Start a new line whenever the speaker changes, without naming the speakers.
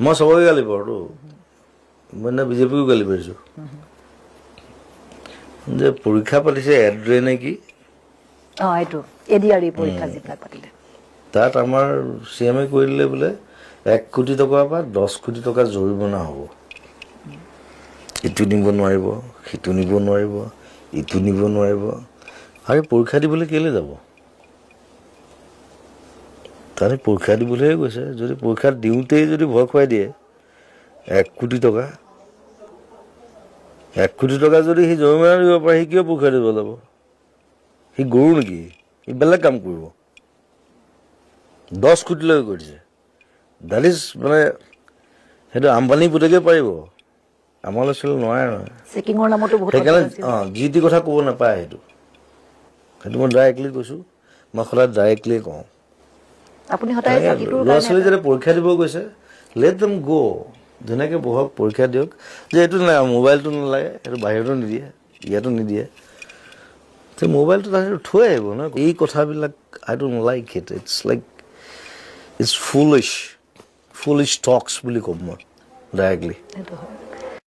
মই চবকে গালি পাৰোঁতো, মই না বিজেপিকো গালি পাৰিছোঁ যে পৰীক্ষা পাতিছে এড্ৰে নে কি,
এইটো এডিআৰই পৰীক্ষা যিবিলাক পাতিলে,
তাত আমাৰ চি এমে কৰি দিলে বোলে 1 কোটি টকাৰ পৰা 10 কোটি টকা জৰিমনা হ'ব। ইটো নিব নোৱাৰিব, সিটো নিব নোৱাৰিব, ইটো নিব নোৱাৰিব। আৰু পৰীক্ষা দিবলৈ কেলৈ যাব? তাতে পৰীক্ষা দিবলৈহে গৈছে। যদি পৰীক্ষা দিওঁতেই যদি ভয় খুৱাই দিয়ে 1 কোটি টকা, 1 কোটি টকা যদি সি জৰিমনা দিব পাৰে, সি কিয় পৰীক্ষা দিব যাব? সি গৰু নেকি? সি বেলেগ কাম কৰিব। 10 কোটিলৈকে কৰি দিছে। That is মানে সেইটো আম্বানী পুতেকে পাৰিব, আমাৰ ল'ৰা ছোৱালী নোৱাৰে নহয়।
চেকিঙৰ নামতো বহুত
সেইকাৰণে যি টি কথা ক'ব নাপায়। সেইটো সেইটো মই ডাইৰেক্টলি কৈছোঁ, মই সদায় ডাইৰেক্টলি কওঁ।
আপুনি সদায়
ল'ৰা ছোৱালী যেতিয়া পৰীক্ষা দিব গৈছে, let them গ', ধুনীয়াকৈ বহক, পৰীক্ষা দিয়ক। যে এইটো নালাগে, মোবাইলটো নালাগে, সেইটো বাহিৰতো নিদিয়ে, ইয়াতো নিদিয়ে। মোবাইলটো তাতে থৈ আহিব ন। এই কথাবিলাক I don't like it, it's like it's foolish, foolish talks বুলি ক'ম মই ডাইৰেক্টলি।